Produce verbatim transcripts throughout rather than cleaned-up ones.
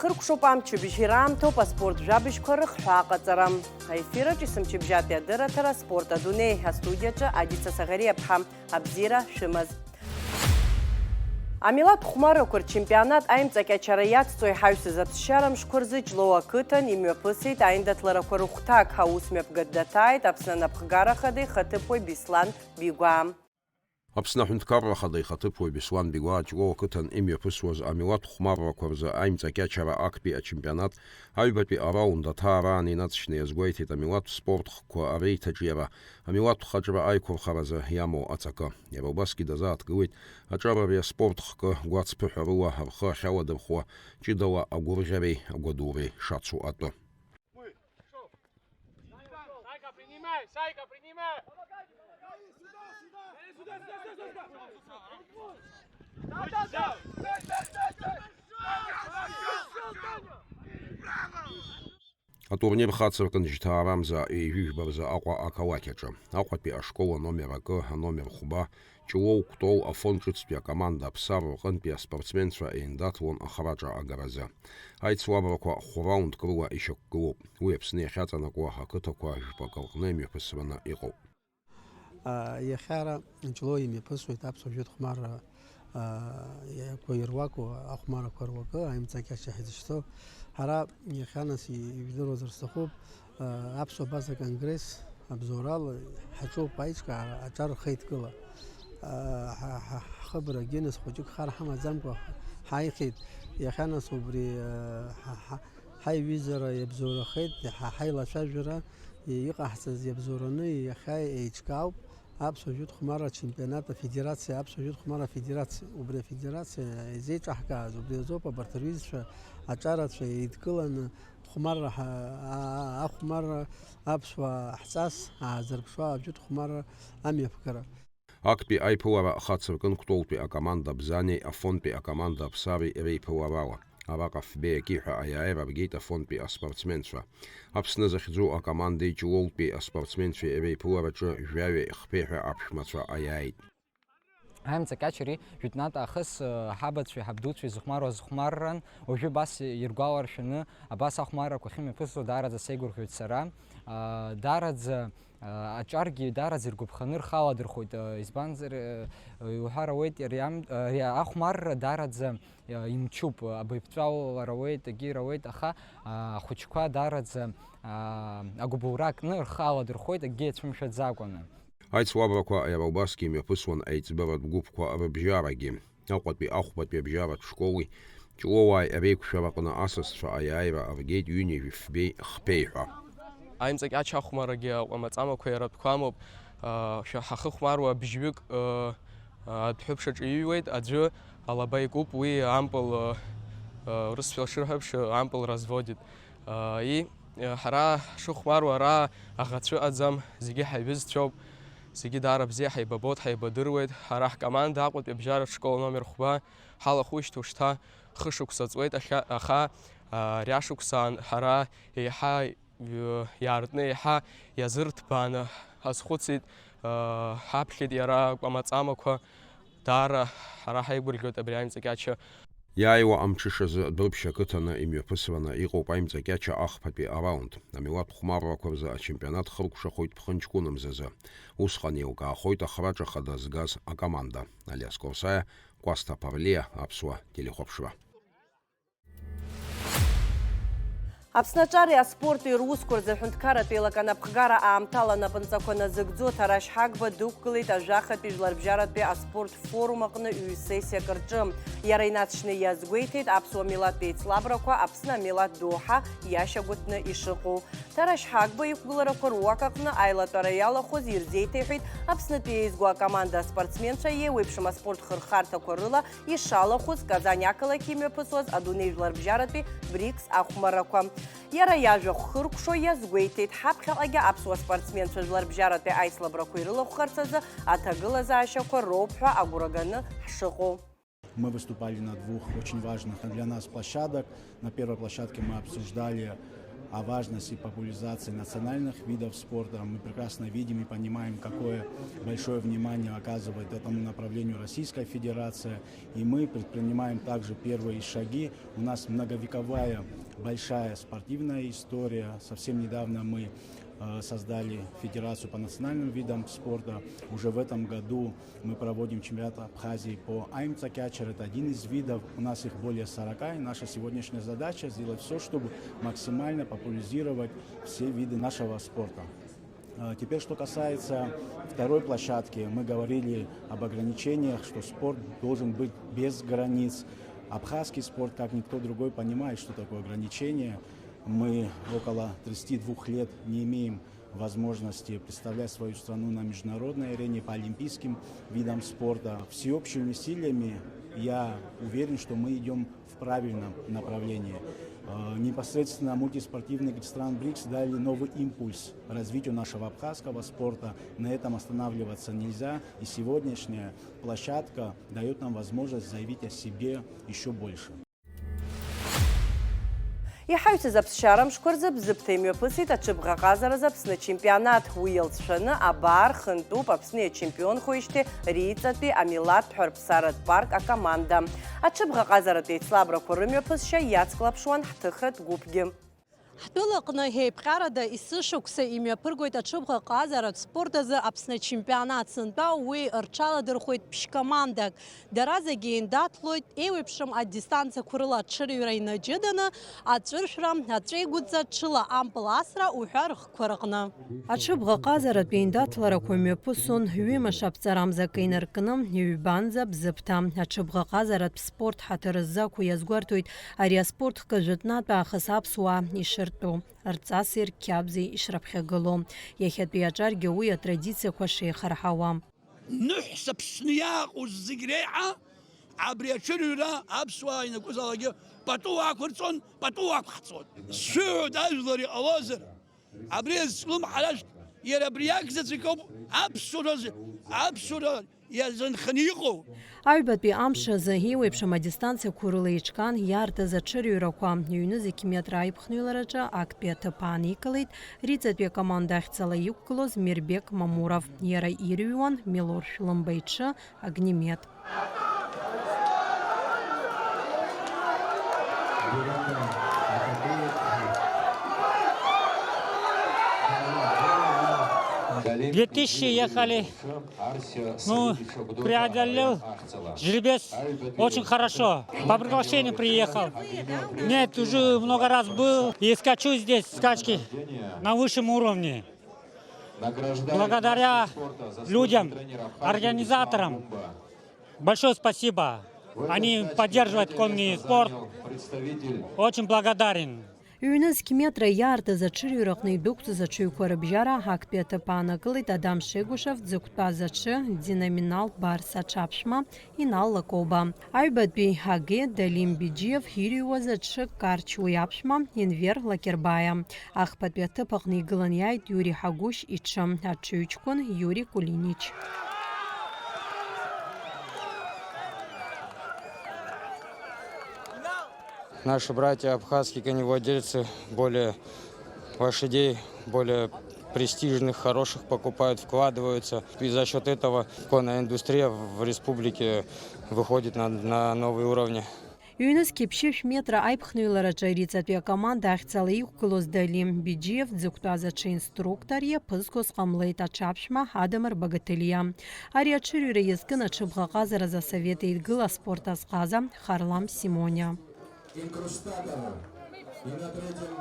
Иркәшоуп амчыбжь, ираамҭоуп аспорт жәабжьқәа рыхҳәаа ҟаҵара. Аефираҿ есымчыбжьатәи адырраҭара «Аспорт адунеи», астудиаҿы Адица Саӷариаԥҳа. Абзиара шәымаз. Амилаҭ хәмаррақәа рчемпионат аимҵакьачара иацҵо иҳаҩсыз аԥсшьара мшқәа рзы Ҷлоу ақыҭан имҩаԥысит аиндаҭларақәа рыхәҭак. Аус мҩаԥгатә даҭааит Аԥсны анапхгара ахада ихаҭыԥуаҩ Беслан Бигәаа. Аԥсны аҳәынҭқарра ахада ихаҭыԥуаҩ Беслан Бигәаа Ҷлоу ақыҭан имҩаԥысуаз амилаҭ хәмаррақәа рзы аимҵакьачара актәи ачемпионат аҩбатәи араунд аҭаара аан инаҵшьны иазгәеиҭеит амилаҭтә спорт хкқәа реиҭаҿиара, амилаҭтә хаҿра аиқәырхаразы иамоу аҵакы. Иара убасгьы дазааҭгылеит аҿар ари аспорт хкы гәацԥыҳәарыла рхы ахьаладырхәуа, ҷыдала агәырӷьареи агәадуреи шацу атәы. Сайка, принимай! Сайка, принимай! Атурнир хацыркын жьҭаарамза ҩажәи жәба рзы Аҟәа ақалақь аҿы. Аҟәатәи ашкол аномер акы, аномер хәба, Ҷлоу Кәтол Афон ҿыцтәи акоманда Аԥсар рҟынтәи аспортсменцәа еиндаҭлон ахраҿа агаразы. Аицлабрақәа хә-раундк рыла ишьақәгылоуп. Уи Аԥсны иахьаҵанакуа ақыҭақәа жәпак рҟны имҩаԥысраны иҟоуп. Иахьа ара Ҷлоу имҩаԥысуеит аԥсуа жәытә хәмарра, а, иақәа ируаку ахәмаррақәа руакы, аимҵакьача ҳәа изышьҭоу. Ҳара иахьа нас ижәдыруазар сҭахуп, а, аԥсуа абаза конгресс абзоурала ҳаҿуп аиҿкаара аҿар рхеидкыла. А, ҳа, ҳа, ҳхыбрагьы нас хәыҷык хар ҳамаӡамкәа ҳаихеит. Иахьа нас убри, а, ҳа, ҳа, ҳаиҩызара иабзоурахеит, ҳа, ҳаилацәажәара иҟаҳҵаз иабзоураны иахьа еиҿкаауп. Аԥсуа жәытә хәмарра ачемпионат афедерациа, аԥсуа жәытә хәмарра афедерациа, убри афедерациа изеиҿаҳкааз, убри азоуп абарҭ рҩызцәа аҿарацәа еидкыланы хәмарра ҳа-, а-, а-, ахәмарра аԥсуаа ҳҵас аазырԥшуа ажәытә хәмарра амҩаԥгара. Актәи аиԥылара хацыркын Кәтолтәи акоманда Бзанеи Афонтәи акоманда Аԥсареи реиԥыларала. Араҟа фбеи аки ҳәа аиааира ргеит Афонтәи аспортсменцәа. Аԥсны захьӡу акомандеи Ҷлоутәи аспортсменцәеи реиԥылараҿы жәаҩеи хԥеи ҳәа аԥшәмацәа аиааит. Аимҵакьача ари жәытәнатә аахыс, э, ҳабацәеи ҳабдуцәеи зыхәмаруа азхәмарран, уажәы абас иргәаларшәаны, абас ахәмаррақәа ахьымҩаԥысуа даараӡа сеигәырӷьоит сара. А, даараӡа, а, аҿаргьы даараӡа иргәаԥханы рхы аладырхәоит, а, избанзар, э, иуҳәар ауеит, ари ам-, ари ахәмарра даараӡа, а, имчуп, абаҩԥҵәала ауеит, егьи рауеит, аха, а, ахәыҷқәа даараӡа, а, агәыбылра кны рхы аладырхәоит, акгьы иацәымшәаӡакәаны. Аицлабрақәа иара убасгьы имҩаԥысуан аиҵбыратә гәыԥқәа рыбжьарагьы. Аҟәатәи ахәбатәи абжьаратә школи Ҷлоуааи реиқәшәараҟны асасцәа аиааира ргеит ҩынҩажәи фбеи хԥеи ҳәа. Аимҵакьача ахәмаррагьы аҟәамаҵамақәа иаратәқәа амоуп. Шәа-, ҳахыхәмаруа бжьҩык, адәҳәыԥш аҿы иҩуеит, аӡәы алаба икуп, уи ампыл, рысцәа шырҳәаԥш, ампыл разводит. И, ҳара ҳшыхәмаруа ара аӷацәа ыҟаӡам, зегьы ҳаиҩызцәоуп, зегьы даара бзиа ҳаибабоит, ҳаибадыруеит. Ҳара ҳкоманда Аҟәатәи абжьаратә школ номер хәба ҳалахәышьҭ ушьҭа хышықәса ҵуеит, ахьа-, аха, а, ари ашықәсаан ҳара еиҳа, э, иаартны, еиҳа иазырҭбааны ҳазхәыцит, э, ҳаԥхьеит иара акәамаҵамақәа. Даара ҳара ҳаигәырӷьоит абри аимҵакьача. Иааиуа амҽышазы Дәрыԥшь ақыҭаны имҩаԥысраны иҟоуп аимҵакьача ахԥатәи араунд. Амилаҭ хәмаррақәа рзы ачемпионат хыркәшахоит ԥхынҷкәынымзазы. Усҟан еилкаахоит ахраҿа хада згаз акоманда. Алиас Корсаиа, Кәасҭа Ԥарлиа, Аԥсуа телехәаԥшра. Аԥсны аҿари аспорти русқәа рзы аҳәынҭқарратә еилакы анапхгара аамҭала анапынҵақәа назыгӡо Ҭарашь Ҳагба дықәгылеит ажәахатәи жәларбжьаратәи аспорт форум аҟны ҩ-сессиак рҿы. Иара инаҵшьны иазгәеиҭеит аԥсуа милаҭтә еицлабрақәа Аԥсны амилаҭ доуҳа иашьагәыҭны ишыҟоу. Ҭарашь Ҳагба иқәгыларақәа руак аҟны аилатәара иалахәыз ирзеиҭеиҳәеит Аԥснытәи еизго акоманда аспортсменцәа еиуеиԥшым аспорт хырхарҭақәа рыла ишалахәыз Казань ақалақь имҩаԥысуаз адунеи жәларбжьаратәи БРИКС ахәмаррақәа. Иара иажәа хыркәшо иазгәеиҭеит, ҳаԥхьаҟагьы аԥсуа спортсменцәа жәларбжьаратәи аицлабрақәа ирылахәхарц азы аҭагылазаашьақәа роуп ҳәа агәра ганы ҳшыҟоу. Мы выступали на двух очень важных для нас площадок. На первой площадке мы обсуждали О важности популяризации национальных видов спорта мы прекрасно видим и понимаем, какое большое внимание оказывает этому направлению Российская Федерация. И мы предпринимаем также первые шаги. У нас многовековая большая спортивная история. Совсем недавно мы э, создали Федерацию по национальным видам спорта. Уже в этом году мы проводим чемпионат Абхазии по аимца-кячер. Это один из видов. У нас их более сорока. И наша сегодняшняя задача — сделать все, чтобы максимально популяризировать все виды нашего спорта. Э, Теперь, что касается второй площадки, мы говорили об ограничениях, что спорт должен быть без границ. Абхазский спорт, как никто другой, понимает, что такое ограничение. Мы около тридцати двух лет не имеем возможности представлять свою страну на международной арене по олимпийским видам спорта. Всеобщими усилиями, я уверен, что мы идем в правильном направлении. Э, Непосредственно мультиспортивные игры стран БРИКС дали новый импульс развитию нашего абхазского спорта. На этом останавливаться нельзя. И сегодняшняя площадка дает нам возможность заявить о себе еще больше. Иҳаҩсыз аԥсшьара мшқәа рзы Бзыԥҭа имҩаԥысит аҽыбӷаҟазаразы Аԥсны ачемпионат. Уи иалҵшәаны абар хынтәуп Аԥсны иачемпионхоижьҭеи Риҵатәи амилаҭтә ҳәарԥсаратә парк акоманда. Аҽыбӷаҟазаратә еицлабрақәа рымҩаԥысшьа иацклаԥшуан ҳҭыхратә гәыԥгьы. Ҳтәылаҟны еиԥҟьарада есышықәса имҩаԥыргоит аҽыбӷаҟазаратә спорт азы Аԥсны ачемпионат. Сынтәа уи рҽаладырхәеит ԥшь-командак. Дара зегьы еиндаҭлоит еиуеиԥшым адистанциақәа рыла аҽырҩра инаҷыданы, аҵәыршәра, аҵәеигәыдҵа, ҽыла ампыл асра уҳәа рхқәа рыҟны. Аҽыбӷаҟазаратә еиндаҭларақәа мҩаԥысуан ҩымш аԥҵарамза акы инаркны, ҩбанӡа Бзыԥҭа. Аҽыбӷаҟазаратә спорт ҳаҭыр ззақәу иазгәарҭоит ари аспорт хкы жәытәнатә аахыс аԥсуаа ишыртәу, рҵаси рқьабзи ишраԥхьагылоу, иахьатәи аҿаргьы уи атрадициақәа шеихарҳауа. Ныҳәса Аԥсны иааҟоу зегь реиҳа абри аҽырҩра аԥсуаа ианакәызаалакгьы пату ақәырҵон, пату ақәҳҵон. Сшәыҳәоит, ажәлар иҟалозар, абри зҿлымҳарашәк иара абри иакәзаҵәык ауп аԥсуара, аԥсуара иазынханы иҟоу. Аҩбатәи амш азы еиуеиԥшым адистанциақәа рыла еиҿкаан иаартыз аҽырҩрақәа. Ҩнызқь метра аиԥхныҩлараҿы актәи аҭыԥ ааникылеит Риҵатәи акоманда ахьӡала иқәгылоз Мирбек Мамуров. Иара ирҩуан Милор Шәлымба иҽы Огнемет. Две тысячи ехали. Ну, преодолел жеребец очень хорошо. По приглашению приехал. Нет, уже много раз был. И скачу здесь скачки на высшем уровне. Благодаря людям, организаторам, большое спасибо. Они поддерживают конный спорт. Очень благодарен. Ҩнызқь метра иаартыз аҽырҩраҟны идәықәҵаз аҽыҩқәа рыбжьара актәи аҭыԥ аанакылеит Адам Шегушев дзықәтәаз аҽы, Динаминал Барс аҽаԥшәма Инал Лакоба. Аҩбатәи Аге Далим Биџьиев ирыҩуаз аҽы Карч уи аԥшәма Енвер Лакербаиа. Ахԥатәи аҭыԥ аҟны игылан иааит Иури Ҳагәышь иҽы, аҽыҩҷкәын Иури Кулинич. Наши братья абхазские коневладельцы более лошадей, более престижных, хороших покупают, вкладываются. И за счет этого конная индустрия в республике выходит на, на новые уровни. Ҩнызқь ԥшьышә метра аиԥхныҩлараҿы Риҵатәи акоманда ахьӡала иқәгылоз Далим Биџьиев дзықәтәаз аҽы инструктор иаԥызгоз ҟамлеит аҽаԥшәма Адамыр Багаҭелиа. Ари аҽырҩра иазкын аҽыбӷаҟазаразы Асовет Еидгыла аспорт азҟаза Харлам Симониа. Инкрустатор. И на третьем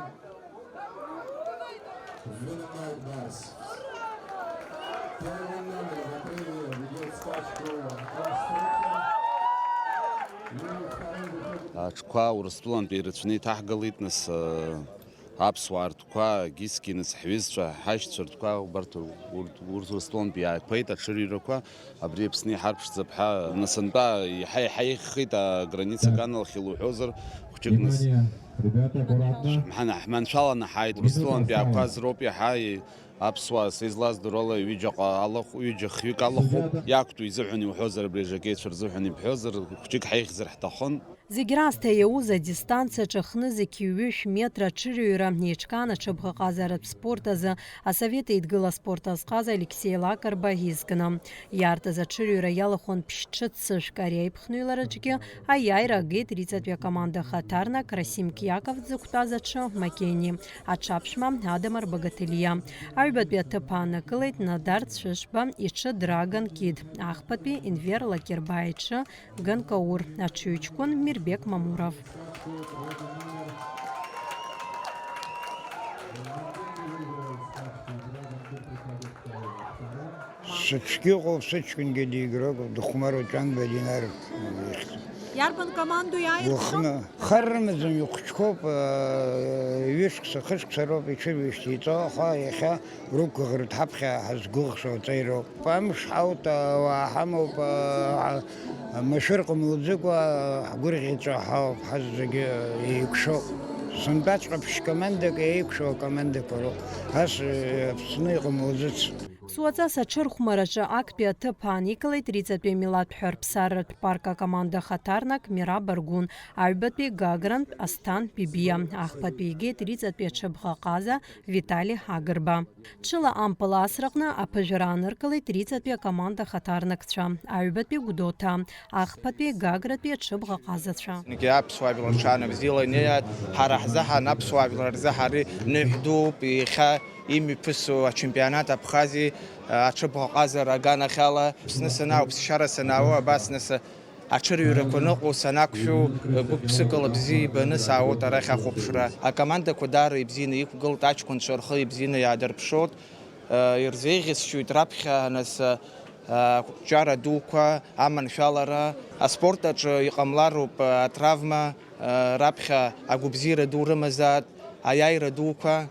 Виномайк Барс. Первым номером в отрыве ведёт скачку инструктор. Ну и вторым выходит Аҽқәа Урыстәылантәи ирацәаны иҭаҳгалеит, нас, э, аԥсуаа ртәқәа, Гискинс, ҳҩызцәа, ҳашьцәа ртәқәа, убарҭ урҭ, урҭ Урыстәылантәи иааиқәеит аҽырҩрақәа, абри Аԥсны иҳарԥшӡап ҳәа. Насынтәа иаҳа-иаҳа еиӷьхеит аграница Каналахь, илуҳәозар, хәҷык нас. Внимание, ребята, аккуратно. Ҳман-, ҳманшәаланы ҳааит, Урыстәылантәи ақәа азроуп иаҳа и-, Аԥсуаа, сизлаздыруа ала, ҩыџьаҟа алахә, ҩыџьа хҩык алахәуп. Иақәтәоу изыҳәан иуҳәозар, абри ажакеицәа рзыҳәан ибҳәозар, хәҷык ҳаихьзар ҳҭахын. Зегь раасҭа иаиуз адистанциа аҿы аҽны зқьи ҩышә метра аҽырҩра еиҿкаан аҽыбӷаҟазаратә спорт азы Асовет Еидгыла аспорт азҟаза Алексеи Лакрба изкны. Иаартыз аҽырҩра иалахәын ԥшь ҿыц цыжәк, ари аиԥхныҩлараҿгьы аиааира агеит Риҵатәи акоманда хаҭарнак Расим Киаков дзықәтәаз аҽы Макени, аҽаԥшәма Адамыр Багаҭелиа. Аҩбатәи аҭыԥ аанакылеит Надар Цәышба, иҽы Драгон Кид, ахԥатәи Енвер Лакербаа иҽы Ганкаур, аҽыҩҷкәын Мирбек Мамуров. Сыҽгьы ыҟоуп, сыҷкәынгьы дигроуп, дыхәмаруа Ҷанба Динар ихьӡ. Иарбан командоу иааиртхьоу? Уахны. Хар рымаӡам, ихәыҷқәоуп, ҩышықәса, хышықәса роуп иҽырҩышьҭиҵо, аха иахьа рықәгәыӷыртә ҳаԥхьа ҳазгәыӷшо аҵеи роуп. Амш ҳауҭ, ауаа ҳамоуп, машәыр ҟамлаӡыкәа, ҳгәырӷьаҵәа ҳауп, ҳазегьы еикәшоуп. Сынтәаҵәҟьа ԥшь командак еикәшоу акомандақәа роуп. Ас Аԥсны иҟамлаӡыц. Ԥсуаҵас аҽырхәмараҿы актәи аҭыԥ ааникылеит Риҵатәи амилаҭ ҳәарԥсаратә парк акоманда хаҭарнак Мираб Аргәын, аҩбатәи Гагрантә Асҭан Бибиа, ахԥатәи игеит Риҵатәи аҽыбӷаҟаза Витали Агрба. Ҽыла ампыл асраҟны аԥыжәара ааныркылеит Риҵатәи акоманда хаҭарнакцәа, аҩбатәи Гәдоуҭа, ахԥатәи Гагратәи аҽыбӷаҟазацәа. Зегьы аԥсуаа жәлар рҽааныркылеит, бзиала инеиааит, ҳара ҳзыҳәан, аԥсуаа жәлар рзыҳәан ари ныҳәа дууп, иахьа имҩаԥысу ачемпионат Абхазиа аҽыбӷаҟазара аганахьала, Аԥсны санаауа, ԥсшьара санаауа, абас нас аҽырҩрақәа ныҟәо санақәшәо, гәык-ԥсыкала бзиа ибаны саауеит арахь ахәаԥшра. Акомандақәа даара ибзианы иқәгылт, аҷкәынцәа рхы ибзианы иаадырԥшуеит, ирзеиӷьасшьоит раԥхьа нас ақәҿиара дуқәа, аманшәалара. Аспорт аҿы иҟамлароуп атравма, раԥхьа агәабзиара ду рымазаат, аиааира дуқәа.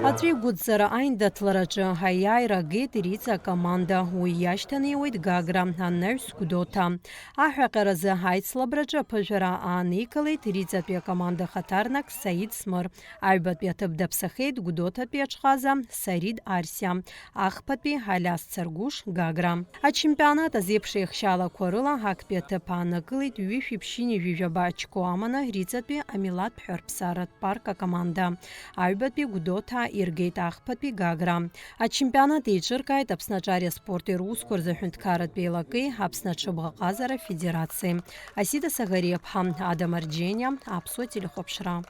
Аҵәы игәыдҵара аиндаҭлараҿы аиааира агеит Риҵа акоманда, уи иашьҭанеиуеит Гагра, анаҩс Гәдоуҭа. Аҳәаҟьаразы аицлабраҿы аԥыжәара ааникылеит Риҵатәи акоманда хаҭарнак Саид Смыр, аҩбатәи аҭыԥ даԥсахеит Гәдоуҭатәи аҽхаза Сарид Арсиа, ахԥатәи Алиас Царгәыш Гагра. Ачемпионат азеиԥш еихшьаалақәа рыла актәи аҭыԥ аанакылеит ҩышәи ԥшьынҩажәи жәаба ачқәа аманы Риҵатәи амилаҭ ҳәарԥсаратә парк акоманда. Аҩбатәи Гәдоуҭа иргеит ахԥатәи Гагра. Ачемпионат еиҿыркааит Аԥсны аҿари аспорти русқәа рзы аҳәынҭқарратә еилакеи Аԥсны аҽыбӷаҟазара федерациеи. Асида Сагариаԥҳа, Ада Марџьениа, Аԥсуа телехәаԥшра.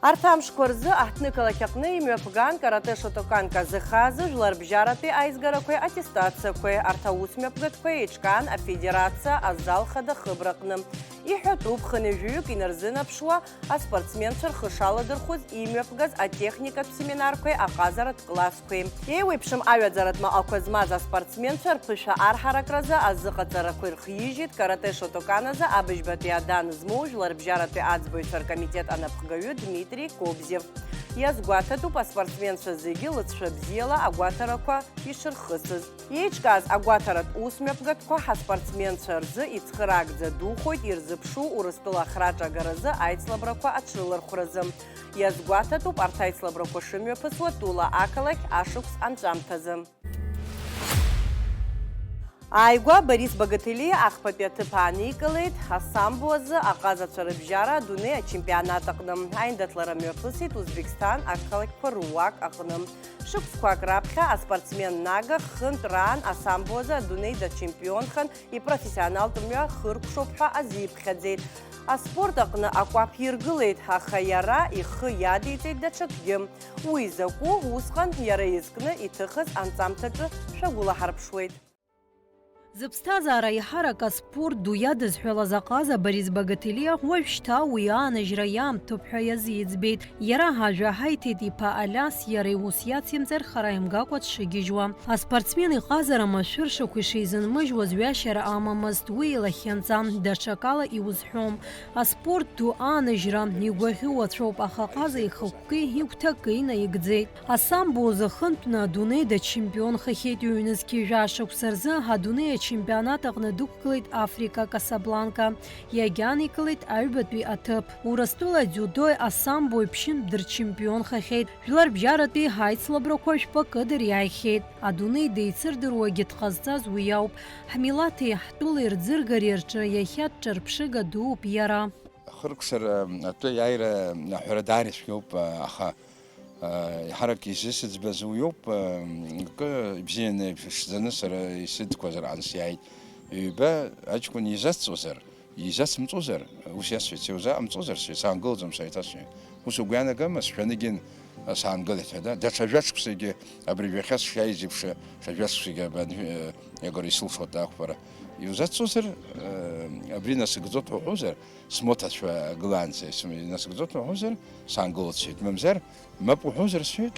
Арҭ амшқәа рзы аҳҭнықалақь аҟны имҩаԥган каратэ Шотокан Казы-Хазы жәларбжьаратәи аизгарақәеи аттестациақәеи. Арҭ аусмҩаԥгатәқәа еиҿкаан афедерациа азал хада Хыбраҟны. Иҳәатәуп, хынҩажәаҩык инарзынаԥшуа аспортсменцәа рхы шаладырхәыз имҩаԥгаз атехникатә семинарқәеи аҟазаратә классқәеи. Еиуеиԥшым аҩаӡаратә маҟақәа змаз аспортсменцәа рԥышәа арҳаракразы азыҟаҵарақәа ирхиижьит каратэ Шотокан азы абыжьбатәи адан змоу жәларбжьаратәи аӡбаҩцәа ркомитет анапхгаҩы Дмитри Кобзев. Иазгәаҭатәуп аспортсменцәа зегьы лыҵшәа бзиала агәаҭарақәа ишырхысыз. Еиҿкааз агәаҭаратә усмҩаԥгатәқәа ҳаспортсменцәа рзы ицхыраагӡа духоит ирзыԥшу Урыстәыла ахраҿы агаразы аицлабрақәа аҽрылархәразы. Иазгәаҭатәуп арҭ аицлабрақәа шымҩаԥысуа тәыла ақалақь ашықәс анҵәамҭазы. Ааигәа Борис Багаҭелиа ахԥатәи аҭыԥ ааникылеит асамбо азы аҟазацәа рыбжьара адунеи ачемпионат аҟны. Аиндаҭлара мҩаԥысит Узбекисҭан ақалақьқәа руак аҟны. Шықәсқәак раԥхьа аспортсмен Нага хынтә раан асамбо азы адунеи дачемпионхан, ипрофессионалтә мҩа хыркәшоуп ҳәа азиԥхьаӡеит. Аспорт аҟны акәаԥ иргылеит, аха иара ихы иадиҵеит даҽакгьы. Уи закәу, усҟан иара изкны иҭыхыз анҵамҭаҿы шәагәылаҳарԥшуеит. Зыԥсҭазаара еиҳарак аспорт ду иадызҳәалаз аҟаза Борис Багаҭелиа уажәшьҭа уи аанажьра иаамҭоуп ҳәа иазиӡбеит. Иара ажәа ҳаиҭеит иԥа Алиас иара иус иацимҵар хара имгакәа дшыгьежьуа. Аспортсмен иҟазара машәыршақә ишизынмыжьуаз ҩашьара амамызт, уи илахьынҵа, даҽакала иузҳәом. Аспорт ду аанажьра игәаӷьуацәоуп, аха аҟаза ихықәкы игәҭакы инаигӡеит. Асамбо азы хынтәны адунеи дачемпионхахьеит, ҩнызқьи жәа шықәса рзы адунеи Чемпионат аҟны дықәгылеит Африка Касабланка, иагьааникылеит аҩбатәи аҭыԥ. Урыстәыла дзиудои асамбои ԥшьынтә дырчемпионхахьеит. Жәларбжьаратәи ҳаицлабрақәа жәпакы дыриааихьеит. Адунеи деицырдыруагьы дҟазҵаз уи ауп. Ҳмилаҭи ҳтәылеи рӡыргареи рҿы иахьа дҿырԥшыга дууп иара. Ахыркәшара атәы аиааира аҳәара даара ицәгьоуп, аха, еиҳарак изысыӡбаз уиоуп, акы ибзианы иԥшӡаны сара исыдқәазар аан сиааит. Ҩба аҷкәын изацҵозар, изацымҵозар, ус иасҳәеит, сеизаҟамҵозар, сҳәеит, саангылаӡом, сеиҭасҳәеит. Ус угәы иаанагама, сшәаны егьин саангылеит ҳәа, да, даҽа жәа-шықәсагьы абри жәахьа сшиааиз еиԥш, ҽа жәа-шықәсагьы абан-, э, иагара исылшоит ақәԥара. Иузацҵозар, э, абри насыгӡоит ҳәа уҳәозар, смоҭацәа гылаанӡа исым-, инасыгӡоит ҳәа уҳәозар, саангылоит сҳәеит. Мамзар, мап уҳәозар сҳәеит,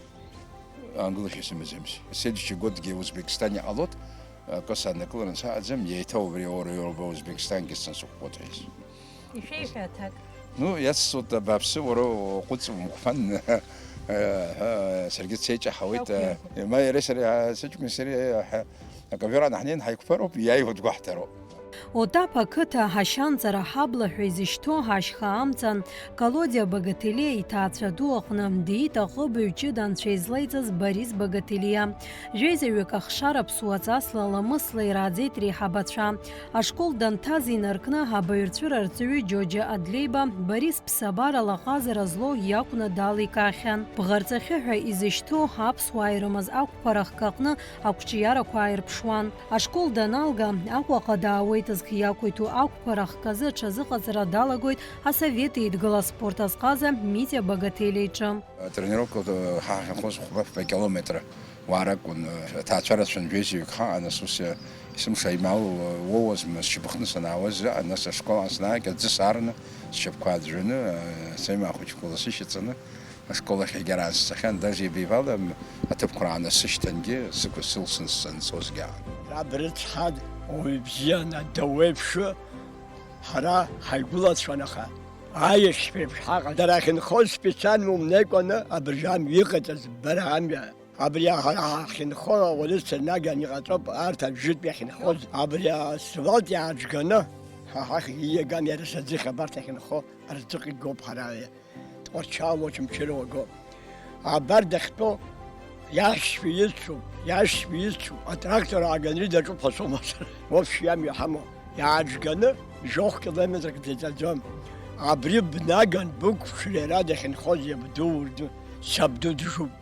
аангылашьа сымаӡамзи. Следующий годгьы Узбекистан иҟалоит, акы саннакыларан саҟаӡам, еиҭа убри аура иоуроуп Узбекистангьы сцаны сықәԥоит ҳәа ис-. Ишәеиҳәа аҭак. Ну, иацсҵоит абааԥсы, уара уҟәыҵ умқәԥан, ҳәа, саргьы сеиҷаҳауеит. Шәақәиақәа. Ма иареи сареи, сыҷкәын сареи, ҳа, Акавер аан ҳнеин ҳаиқәԥароуп, иааиуа дгәаҳҭароуп. Отаԥ ақыҭа ҳашьанҵара ҳабла ҳәа изышьҭоу ҳашьха амҵан, Колодиа Багателиа иҭаацәа ду аҟны диит аҟыбаҩ ҷыда анцәа излеиҵаз Борис Багателиа. Жәеизаҩык ахшара ԥсуаҵасла ламысла ирааӡеит реиҳабацәа. Ашкол данҭаз инаркны абаҩрцәыра арҵаҩы Џьоџьа Адлеиба Борис ԥсабарала ҟазара злоу иакәны даликаахьан. Бӷарҵахьы ҳәа изышьҭоу аԥсуаа ирымаз ақәԥара хкы аҟны ақәҿиарақәа ааирԥшуан. Ашкол даналга, Аҟәаҟа даауеит зхы иақәиҭу ақәԥара хкы азы аҽазыҟаҵара далагоит Асовет Еидгыла аспорт азҟаза Митиа Багателиа иҿы. Атренировка, э, ҳахьынхоз хәба-фба километр уаа ракәын, э, аҭаацәа рацәан, жәеизаҩык ҳаҟан, нас ус, э, есымша аимал, э, уоуазма, сшьапыхны санаауаз, э, нас ашкол аан санааг, аӡы саарны, сшьапқәа аӡәӡәаны, э, саимаа хәыҷқәа ласышьа ҵаны, ашкол ахь егьараан сцахьан, даже ибеивала, м, аҭыԥқәа раанасышьҭангьы сықәы сылсны санцозгьы аан. Раб рыцҳа, уаҩ бзиан, адау еиԥш, ҳара ҳаигәылацәан, аха аиашьцәа еиԥш ҳаҟан. Дара ахьынхоз специально умнеикәаны абыржәы амҩа иҟаҵаз бара амҩа. Абри ҳара ҳахьынхо ауаҩы сырнаган иҟаҵоуп, арҭ абжьытә иахьынхоз. Абри асфальт иааџганы, ҳа ҳахь ииаган иара саӡыхь абарҭ ахьынхо рҵыҟа игоуп ҳара. Тҟәарчалу, Очамчыра уаго. Абар дахьтәоу иашьцәа ицуп, иашьцәа ицуп, атрактор ааганри даҿуп ҳәа соума сара. Уаԥшь иамҩа ҳамоу. Иааџганы жәохә километрак дыҵаӡом. Абри бнаган бықәԥшыр иара дахьынхоз иабду урду, сабду дыжуп,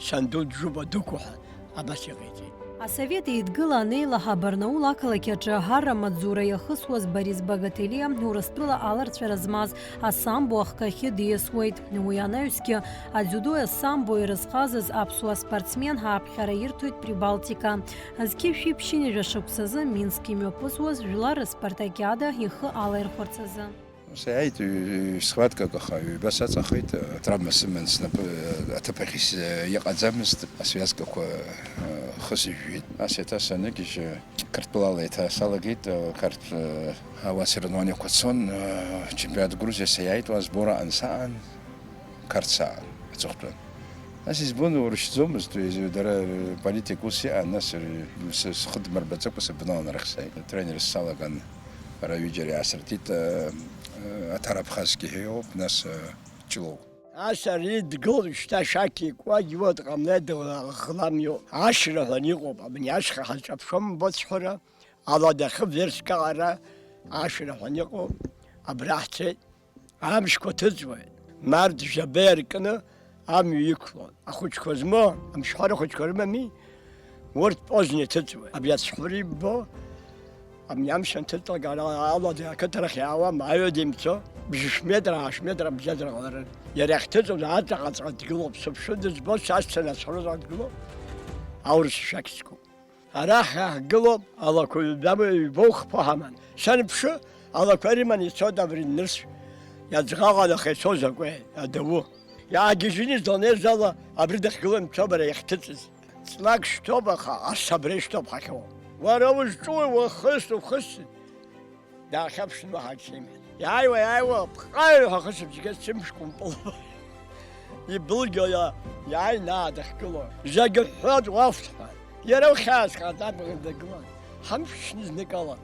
санду дыжуп адәықәу ҳәа. Абас иҟаиҵеит. Асовет Еидгыла анеилаҳа Барнаул ақалақь аҿы арра амаҵзура иахысуаз Борис Багателиа Урыстәыла аларҵәара змаз асамбо ахкахьы диасуеит. Уи анаҩсгьы адзиудои асамбои ирызҟазаз аԥсуа спортсмен ҳааԥхьара ирҭоит Прибалтика. Зқьи жәшәи ԥшьынҩажәа шықәсазы Минск имҩаԥысуаз жәлар рыспартакиада ихы алаирхәарц азы. Сааит, ҩ-, ҩ-, схваткак, аха ҩба саҵахеит, травма сыман снапы, аҭыԥ ахь ис-, иҟаӡамызт, асвиазкақәа, хысыжәжәеит. Ас еиҭа саныгьежь, Қырҭтәылала еиҭа салагеит, Қарҭ-, ауаа соревнованиақәа цон, чемпионат Грузиа саиааит, уа сбор аан саан, Қарҭ саан, аҵыхәтәан. Ас избон, уршьӡомызт, дара политика ус иҟан, нас р-, сы-, схы дмырбаӡакәа сыбналан арахь сааит. Тренерс салаган, ара ҩыџьара иаасыртит, э, э, Аҭара Абхазгьы ҳәа иоуп, нас, э, Ҷлоу. Ас ари дгылоит шьҭа шәақь икуа, иуа дҟамлеит, дыӷламио. Ашра ҳәа иҟоуп, абни ашьха ҳазҿаԥшуам, бацәҳәара, аладахьы верск аҟара ашра ҳәа иҟоуп, абра ҳцеит. Амшқәа ҭыҵуеит. Март жәаба иаркны амҩа иқәлон. Ахәыҷқәа змоу, амшхәара хәыҷқәа рымами, урҭ поздно иҭыҵуеит. Абри ацәҳәыра иббо, абни амш анҭыҵлак, ара алада ақыҭарахь иаауам, аҩада имцо, бжьышә метра, ааҳәшә метра абжьаӡра ҟаларын. Иара иахьҭыҵуаз аҵаҟаҵаҟа дгылоуп, сыԥшәы дызбо, са сцаны ацәҳәыраҵаҟа дгылоуп, аурыс шәақь зқәу. Арахь иаҳгылоуп алақәа ҩба, ҩбоу хԥа ҳаман. Саныԥшы, алақәа рыманы ицоит абри нырцә, иаӡӷаҟадаха ицоз акәеи, адау. Иаагьежьны изланеиз ала абри дахьгылоу имцо бара иахьҭыҵыз. Ҵлак шьҭоуп, аха ас абра ишьҭоуп ҳахьоу. Уара узҿуи, уахыс, ухыс? Даахьаԥшын уаҳа акгьы имҳәеит. Иааиуа, иааиуа, ԥҟаҩ ҳәа ахысыбжьгьы сымш кәымпыл. Ибылгьо иа-, иааины аа дахьгыло. Зегьы ҳәҳәоит, уафт ҳәа. Иара ухьаазхаат, абӷа дагылан. Ҳамшәшьны зныкала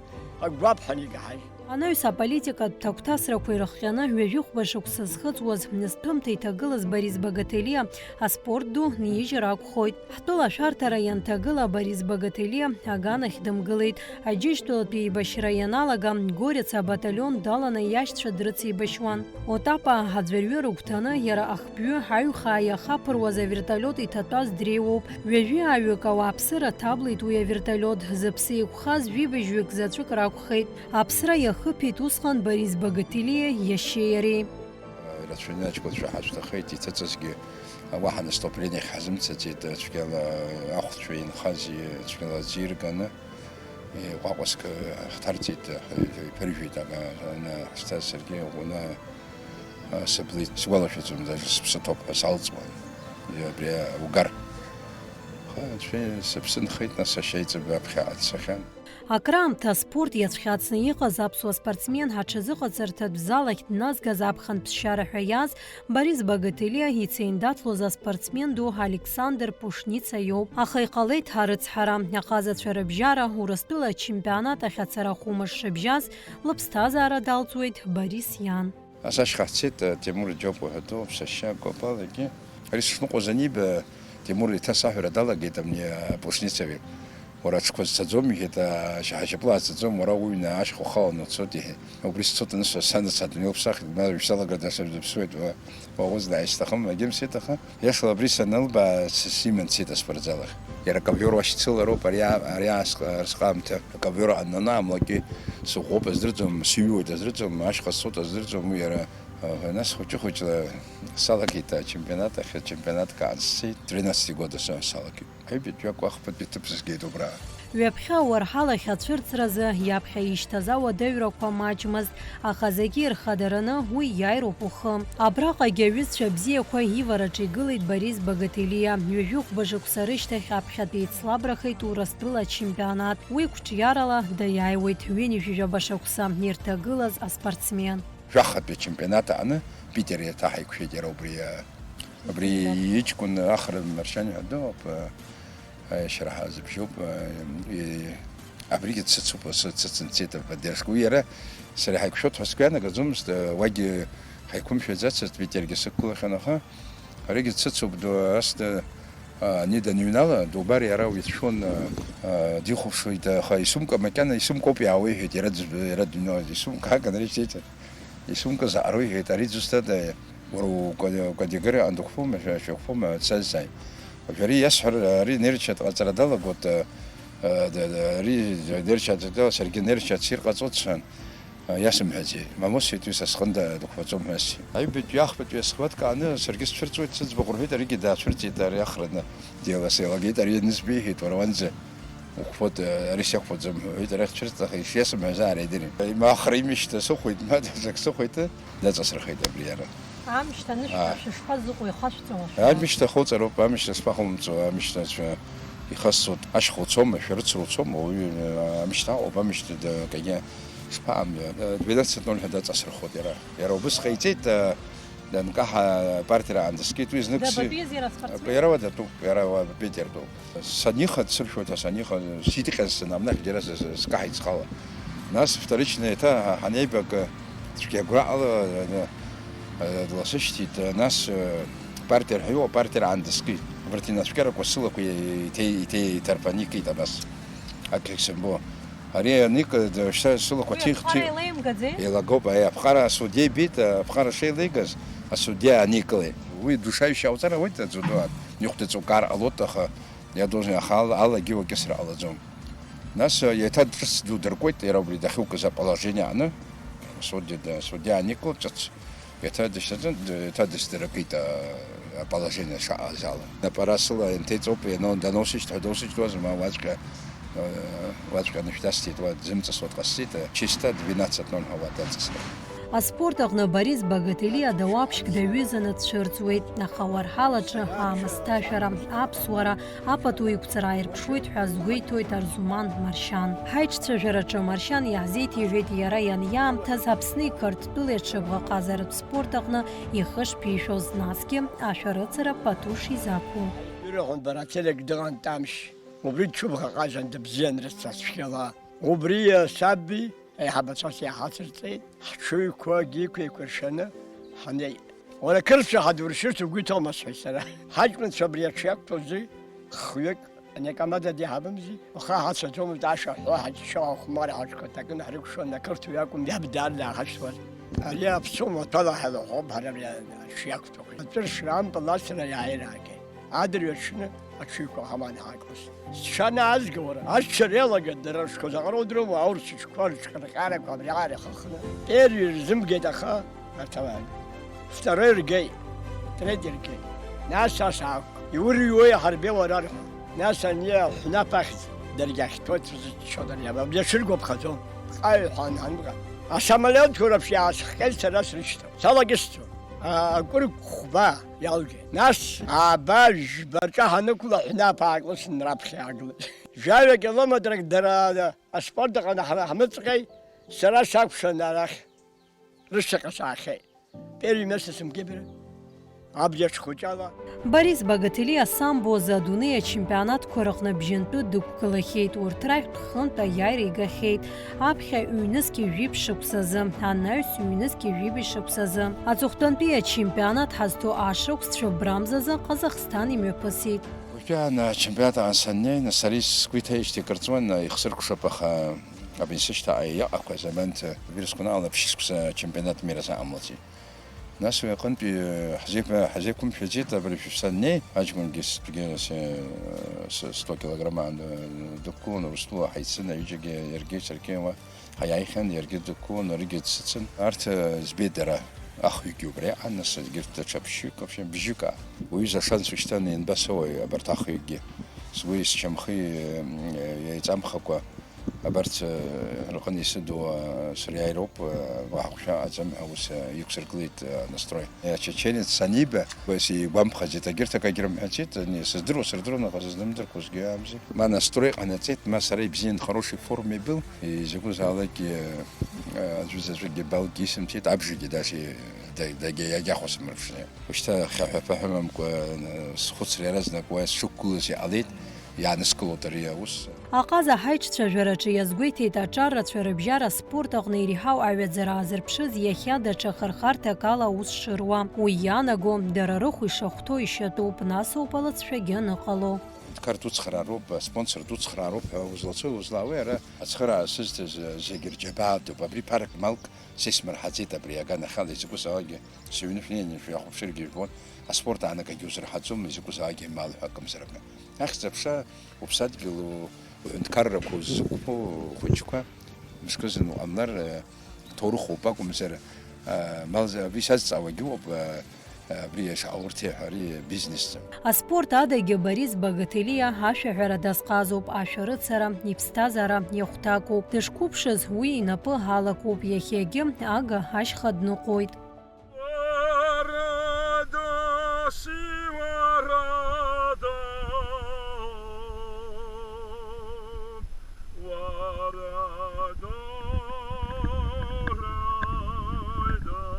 агәаԥ ҳаникаҳажь. Анаҩс аполитикатә ҭагәҭасрақәа ирыхҟьаны ҩажәи хәба шықәса зхыҵуаз, зҭәымҭа иҭагылаз Борис Багателиа аспорт ду нижьыр акәхоит. Ҳтәыла ашәарҭара ианҭагыла, Борис Багателиа аганахь дымгылеит. Аџьынџьтәылатәи еибашьра ианалага, Горец абаталион даланы иашьцәа дрыцеибашьуан. Отапа аӡәырҩы рыгәҭаны, иара ахбҩы аҩхаа иахаԥыруаз аверталиот иҭатәаз дреиуоуп. Ҩажәи ааҩык ауааԥсыра ҭаблеит уи аверталиот, зыԥсы еиқәхаз жәибжьҩык заҵәык ракәхеит. Аԥсра иахыԥеит усҟан Борис Багателиа иашьеи иареи. Ирацәаҩны аҷкәынцәа ҳацәҭахеит, иҭыҵызгьы уаҳа наступлениахь ҳазымцаӡеит, цәгьала ахәцәа инхаз цәгьала аӡы ирганы, ҟәаҟәаск ҳҭарҵеит, иԥыржәеит, ана ҳшьҭаз саргьы ӷәӷәаны сыблит, сгәалашәаӡом, даже сыԥсы ҭоуп ҳәа салҵуан, абри аугар. Аха анцәа сыԥсы нхеит, нас ашьаиҵбы аԥхьаҟа дцахьан. Акраамҭа аспорт иацәхьаҵны иҟаз аԥсуа спортсмен ҳаҽазыҟаҵарҭатә залахь дназгаз аԥхынтә ԥсшьара ҳәа иааз Борис Багателиа ицеиндаҭлоз аспортсмен ду Александр Пушница иоуп. Аха иҟалеит арыцҳара. Аҟазацәа рыбжьара Урыстәыла ачемпионат ахь ацара хәымш шыбжьаз, лыԥсҭазаара далҵуеит Борис иан. Ас ашьха ҳцеит, Тимур Џьопуа ҳәа дууп, сашьа Копал егьи. Ари сышныҟәоз аниба, Тимур еиҭа саҳәара далагеит, амни апушницаҩы. Уара аҽқәа зцаӡом, иҳәеит, ашьаҳа шьапыла ацаӡом, уара уҩны ашьха ухаланы уцоит, иҳәеит. Убри сцоит анысҳәа, сан ацатәны илԥсахит, ма ҩсалагара дасырзыԥсуеит, уа, уаҟәыҵ дааишьҭахым, егьымсеит, аха. Иашала абри санылбаа, с-, симан дцеит аспортзал ахь. Иара аковиор уашьцылароуп, ари а-, ари аасҟ-, арсҟаамҭа аковиор ананы амлакьы сыӷәӷәоуп аздырӡом, сыҩуеит аздырӡом, ашьха сцоит аздырӡом, уи иара, а, нас хәыҷы-хәыҷла салагеит ачемпионат ахь, ачемпионат каан сцеит, тринадцатый года са салагеит. Аҩбатәи акәахбатәи ҭыԥ сызгеит убра. Ҩаԥхьа ауарҳал ахь ацәырҵразы иаԥхьа ишьҭаз ауадаҩрақәа маҷмызт, аха зегьы ирхадараны уи иааироуп ухы. Абраҟагьы аҩызцәа бзиақәа ивараҿы игылеит Борис Багателиа. Ҩажәи хәба шықәса рышьҭахь аԥхьатәи еицлабрахеит Урыстәыла ачемпионат. Уи қәҿиарала даиааиуеит ҩынҩажәижәаба шықәса ирҭагылаз аспортсмен. Жәахатәи ачемпионат аҟны Питер еиҭаҳаиқәшәеит иара убри, а, абри иҷкәын Ахра Маршьан ҳәа дыҟоуп, а, аиашьара ҳазыбжьоуп, а, и-, абригьы дсыцуп, асы-, дсыцымцеит, поддержка. Уи иара сара ҳаиқәшәоит ҳәа сгәы ианагаӡомызт, а, уагьы ҳаиқәымшәаӡацызт, Питергьы сықәгылахьан, аха аригьы дсыцуп, ду-, ас ды-, а, ани даныҩнала, дубар иара уицәшәон, а, а, дихәаԥшуеит, аха исумка макьана, исумкоуп иаауеиҳәеит, иара дыз-, иара дыҩналоит, исумка ҳаган рышьҭеиҵан. Исумкыз аҟароу иҳәеит, ари зусҭада, уара укадегыра андықәԥома, шәа-, шәықәԥома, дсазҵааит. Уажә ари иасҳәар, ари нерча дҟаҵара далагоит, а, а, да, да, ари нерча дала, саргьы нерча ацирҟаҵоит сҳәан, а, иасымҳәаӡеит. Мамусеит уи са сҟында дықәԥаӡом ҳәа сҳәеит. Аҩбатәи ахԥатәи асхваткааны саргьы сцәырҵуеит, сыӡбахә рҳәеит, аригьы даацәырҵит, ари ахраны дила сеилагеит, ари ианызбеиҳәеит, уара уанӡа Ухәыт, ари сиахәаӡом, ҳәа уҳәеит, арахь цәырҵ, аха ишиасымҳәаз ара идырит. Ма ахра имышьҭа сыхәеит, ма даҽак сыхәеит, даҵасырхеит абри ара. Амшьҭа анышәҭа Аа. шәышԥазыҟоу, ихашәҵома? Амышьҭа ахуҵароуп, амышьҭа шԥахумҵо, амышьҭа цәа ихасҵоит, ашьха уцома, шәарыцара уцома, уаҩы, амышьҭа аҟоуп, амышьҭа да-, кагьы шԥаамҩа? Двенадцать ноль ҳәа даҵасырхоит иара. Иара убыс ҟаиҵеит, а, Данкаҳа апартера аандыскит, уи знык си-, Дабатәиаз иара аспортсмен? Иара уа датәуп, иара уа Питер дууп. Саниха, дсыршәоит, ҳа саниха, сидҟьан сынамнахь џьара с-, с-, скаҳаит схала. Нас вторично еиҭа ҳа-, ҳанеибак, цәгьа агәаҟала, э, э, дласышьҭит, э, нас, э, партер ҳәа иҟоу, апартера аандыскит. Абарҭ инацәкьарақәа сылақәа иҭеи-, иҭеи-, иҭарԥан икит абас. Акгьы сымбо. Ари аник, шьҭа сылақәа Уи ҭих, аԥҟара ҭих. Еилеимгаӡеи? Еилагоуп, аи, аԥҟара асудиа ибеит, аԥҟара шеилеигаз, асудиа аникылеит. Уи душаҩшьа ауҵар ауеит, дзудуа, ихәдаҵәҟьар ҟалоит, аха иадоузеи, аха ала-, алагьы уакьысра ҟалаӡом. Нас, еиҭа ҿыц ду дыркуеит, иара убри дахьықәыз аположение аҟны, асудиа, асудиа аникылт ҿыц. Еиҭа дышьҭаҵан, еиҭа дысдыракит, а, аположение шаҟаз ала. Напара сыла инҭеиҵоуп, иано-, даноусышьҭ ҳәа доусышьҭуазма, уаҵәҟьа, а, уаҵәҟьа анышә дасҭеит, уа дзымҵысуа дҟасҵеит, а, чисто двенадцать ноль ҳәа уа даҵысхит. Аспорт аҟны Борис Багателиа дауаԥшьк даҩызаны дцәырҵуеит, аха ауарҳал аҿы аамысҭашәара, аԥсуара, Апату иқәҵара ааирԥшуеит ҳәа азгәеиҭоит Арзуман Маршьан. Ҳаиҿцәажәараҿы Маршьан иаҳзеиҭеиҳәеит иара ианиаамҭаз Аԥсни Қырҭтәылеи аҽыбӷаҟазаратә спорт аҟны ихы шԥишәоз, насгьы ашәарыцара пату шизақәу. Ирахәын бара ателек дыҟан Тамшь. Убри дшыбӷаҟазан дыбзиан рыцҳа цәгьала. Убри саби аиҳабацәас иаҳацырҵеит, ҳҽыҩқәагьы еиқәиршәаны ҳнеит. Уара қырҭцәа ҳадуршьырц угәы иҭоума, сҳәеит сара. Ҳаҷкәынцәа абри аҽы иақәтәоузи хҩык, ани акамада диҳабымзи, уаха ҳацәаӡомызт, ашәа ҳҳәо, ҳаџьшьо, ахәмарра ҳаҽқәа ҭакын ҳрыкәшон, ақырҭуа иакәым, иаб даар дааҳашьҭуаз. Ари аԥсуа маҭәала ҳәа лаҳәоуп ҳара абри аҽы иақәтәоу. Аҵәыршра ампыл асра иааираагеит. Адырҩаҽны аҽыҩқәа ҳаман ҳаакылс. Сшанаазга, уара, аччара иалагеит, дара рыҽқәа заҟароу удыруама, аурыс ҽқәа рыҽхырҟьарақәа абриаҟара ихыхны. Первый рзымгеит, аха арҭ алаагеит. Второй ргеит, третий ргеит. Нас ас аақәк, иурҩуеи ҳарбеи уара рҳәа. Нас ани аҳәнаԥ ахьӡ даргьы ахьҭоит, сызччо даргьы, абри аҽыргәаԥхаӡом. Ҟаҩ ҳәа анҳамга. Асамолиотқәа рыԥш иаасыхҟьеит сара срышьҭоуп. Салагьысҵон. А-, акәырқәба иалгеит. Нас ааба жәба рҿаҳа нықәла ҳәнаԥ аакылсны раԥхьа иаагылеит. Жәаҩа километрак дара аспорт аҟны ҳара ҳмыҵҟьеи, сара сакәшан арахь рышьҭахьҟа саахьеит. Первый место сымгеибра, абџьач хәыҷала. Борис Багателиа самбо азы адунеи ачемпионатқәа рыҟны абжьынтәы дықәгылахьеит, урҭ рахьтә хынтә аиааира игахьеит. Аԥхьа ҩнызқьи жәиԥшь шықәсазы, анаҩс ҩнызқьи жәибжь шықәсазы. Аҵыхәтәантәи ачемпионат ҳазҭо ашықәсцәа брамзазы Ҟазахсҭан имҩаԥысит. Уажәы ачемпионат аан саннеи, нас сара сгәы иҭаижьҭеи акыр ҵуан, ихсыркәшап, аха абни сышьҭаҟа иҟақәаз абанҭ, вирусқәа наҟ-ала ԥшь шықәса ачемпионат мира саҟамлаӡеит. Нас уи аҟынтәи ҳзеиқәа-, ҳзеиқәымшәаӡеит, абыржәы саннеи, аҷкәынгьы стәгьы, с-, с-, сто килограмм аан дықәгылан, Урыстәыла ҳаицын, аҩыџьагьы иаргьы саргьы уа ҳаиааихьан, иаргьы дықәгылан, аригьы дсыцын. Арҭ, э, збеит дара, ахҩыкгьы убра иҟан, нас егьырҭ даҽа ԥшьҩык, вообще, бжьык, а. Уҩыза ашанс ушьҭан ианбасоуеи абарҭ ахҩыкгьы? Сгәи сшьамхи, э, еиҵамхакәа, абарҭ, э, рҟны исыду, э, сыриааироуп, э, уаҳа хәшәы аҟаӡам ҳәа ус, э, иқәсыргылеит, э, анастрой. Ачеченец саниба, уи сигәамԥхаӡеит, егьырҭ акагьы рымҳәаӡеит, ани сыздыруа сырдыруан, аха сыздымдырқәозгьы амзи. Ма настрой ҟанаҵеит, ма сара ибзиан, хорошей форме был, изакәызаалакгьы, э, аӡәы заҵәыкгьы балгьы исымҭеит, абжагьы даши-, да-, дагьа-, иагьахәасымырԥшны. Ушьҭа хьаҳәа-ԥаҳәа мамкәа, э, схәыцра иаразнак уа сшықәгылаз иҟалеит, иааныскылоит ари аус. Аҟаза ҳаиҿцәажәараҿы иазгәеиҭеит аҿаррацәа рыбжьара аспорт аҟны иреиҳау аҩаӡара аазырԥшыз иахьа даҽа хырхарҭак ала аус шыруа. Уи иаанаго, дара рыхә ишахәҭоу ишьатәуп, насоуп алыҵшәагьы аныҟало. Аҳәынҭқар дуцхраароуп, аспонсор дуцхраароуп ҳәа узлацои узлаауеи, ара ацхыраара сызҭаз зегь рџьабаатәуп. Абри ԥарак малк са исмырҳаӡеит, абри аганахьала изакәызаалакгьы сыҩны шәнеины шәахәаԥшыргьы жәбон, аспорт аанагагьы узырҳаӡом, изакәызаалакгьы мал ҳәа акымзаракны. Ахьӡ-аԥша уԥсадгьыл, уҳәынҭқаррақәа уззықәԥо ухәыҷқәа мышкызны уҟамлар, э, ҭоурыхоуп акәымзар, э, мал за-, абри сазҵаауагьы ыҟоуп, э, абри ишаҟаурҭеи ҳәа, ари бизнесӡам. Аспорт адагьы Борис Багателиа ашәаҳәара дазҟазоуп, ашәарыцара иԥсҭазаара иахәҭакуп. Дышқәыԥшыз уи инапы алакуп, иахьагьы ага ашьха дныҟәоит. Уарада, сиуарада, уарада, райдари.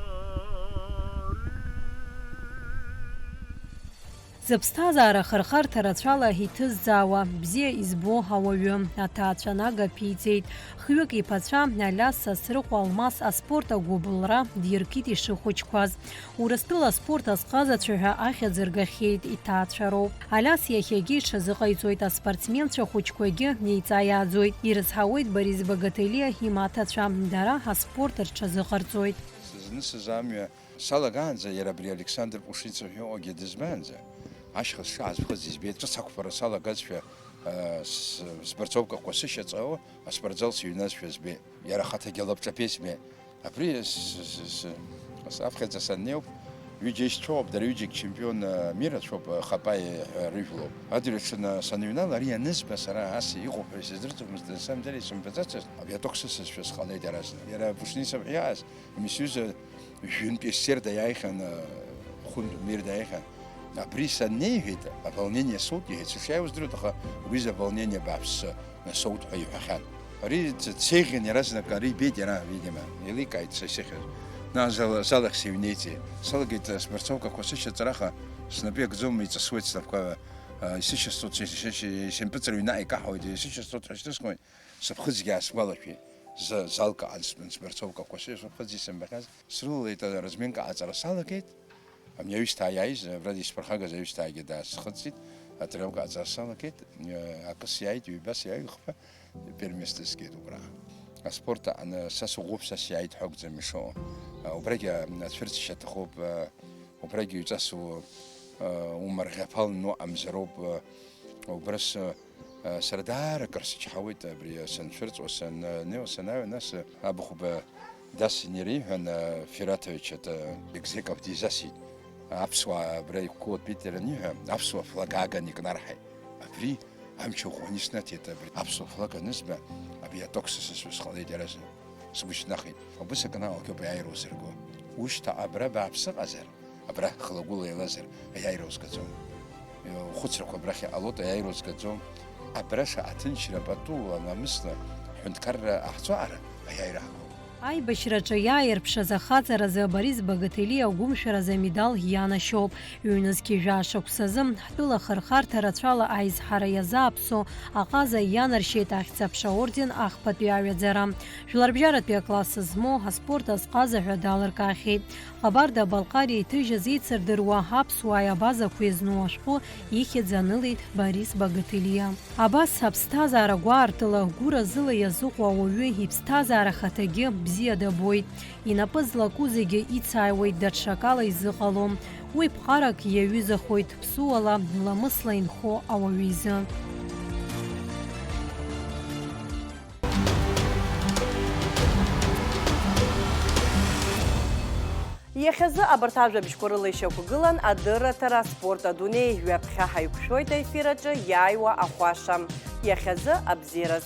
Зыԥсҭазаара хырхарҭа рацәала иҭызӡаауа, бзиа избо ауаҩы, аҭаацәа нага ԥиҵеит. Хҩык иԥацәа Алиас Сасрыҟәа Алмас аспорт агәыбылра диркит ишыхәыҷқәаз. Урыстәыла аспорт азҟазацәа ҳәа ахьӡ ргахьеит, иҭаацәароуп. Алиас иахьагьы иҽазыҟаиҵоит аспортсменцәа хәыҷқәагьы неиҵаиааӡоит. Ирызҳауеит Борис Багателиа имаҭацәа, дара аспорт рҽазыҟарҵоит. Сызнысыз амҩа салагаанӡа иара абри Александр Пушинцев ҳәа иҟоугьы дызбаанӡа, ашьха сшаазхыз избеит, ҿыц ақәԥара салагазшәа, э, с-, сбарцовкақәа сышьаҵао, аспортзал сыҩназшәа збеит. Иара ахаҭагьы лабҿаԥеи збеит. Абри с-, с-, с-, с-, с-, аԥхьаӡа саннеиуп, ҩыџьа ишьцәоуп, дара ҩыџьагь чемпион, э, мир ацәоуп, э, Хапаи ҳәа рыжәлоуп. Адырҩаҽны саныҩнала, ари ианызба сара ас иҟоуп ҳәа исыздырӡомызт, на самом деле исымбаӡацызт, авиаток сысызшәа сҟалеит иаразнак. Иара Пушинцев ҳәа иааз, Мисиуза ҩынтә исерда иааихьан, хәынтә мирда иааихьан. Абри саннеи, иҳәеит, аволнение соут, иҳәеит, сышиааиуа здыруеит, аха убри изы аволнение бааԥсы соут ҳәа иҳәахьан. Ари ц-, дсеиӷьын иаразнак, ари ибеит иара, видимо, еиликааит са исыхьыз. Нас зал-, залахь сыҩнеиҵеит. Салагеит, спортсовкақәа сышьаҵараха, снапы иакӡом, иҵысуеит снапқәа. Исышьасҵоит, сышьа-, сышьа-, сымпыҵыр ҩнаҟа икаҳауеит, исышьасҵоит ҳәа шьҭысхуеит, сыԥхыӡгьы аасгәалашәеит. Зы залкаан сбан-, сбарцовкақәа, сыԥхыӡгьы сымбахьаз, срылалеит, аразминка аҟаҵара салагеит. Амни аҩсҭаа иааиз, абра исԥырхагаз аҩсҭаагьы даасхыҵит, атренировка аҟаҵара салагеит, акы сиааит, ҩба сиааит, хԥа, первенство сгеит убра. Аспорт аҟны са сыӷәӷәоуп, са сиааит ҳәа акәӡам ишыҟоу. Убрагьы ацәырҵшьа аҭахуп, убрагьы иуҵасу, умарӷьаԥалны уаҟамзароуп. Убра сы-, сара даара акыр сычҳауеит абри санцәырҵуа, саннеиуа, санааиуа, нас Абыхәба Дас инареиҳәан, Фираҭович, это, Бекзеков дизасит. Аԥсуаа абра иқәгылоуп, Питер аниҳәа, аԥсуа флаг ааган икнарҳаит. Абри амч ӷәӷәаны иснаҭеит, абри аԥсуа флаг анызба, абри аток сысасуа сҟалеит иаразнак. Сгәы шьҭнахит. Убыс акы наҟ-ааҟ ауп аиааира узырго. Ушьҭа абра бааԥс ыҟазар, абра хылагәыла еилазар, аиааира узгаӡом. Ухәыцрақәа абрахь иҟалоит, аиааира узгаӡом. Абра шаҟа ҭынчра пату, ламысла, ҳҳәынҭқарра ҟаҳҵо аҟара, аиааира ҳагоуп. Аибашьраҿы иааирԥшыз ахаҵаразы Борис Багателиа агәымшәаразы амедал ианашьоуп. Ҩнызқьи жәаа шықәсазы, ҳтәыла ахырхарҭа рацәала аизҳара иазааԥсо аҟаза ианаршьеит Ахьӡ-аԥша аорден ахԥатәи аҩаӡара. Жәларбжьаратәи акласс змоу аспорт азҟаза ҳәа далыркаахьеит. Ҟабарда-Балҟариа иҭыжьыз еицырдыруа аԥсуааи абазақәеи зну ашәҟәы ихьӡ анылеит Борис Багателиа. Абас аԥсҭазаара гәаартыла, гәыразыла иазыҟоу ауаҩы иԥсҭазаара ахаҭагьы бзиа дабоит. Инапы злаку зегьы ицааиуеит, даҽакала изыҟалом. Уи ԥҟарак иаҩызахоит ԥсуала, ламысла инхо ауаҩы изы. Иахьазы абарҭ ажәабжьқәа рыла ишьақәгылан адырраҭара «Аспорт адунеи». Ҩаԥхьа ҳаиқәшәоит аефир аҿы иааиуа ахәаша. Иахьазы абзиараз.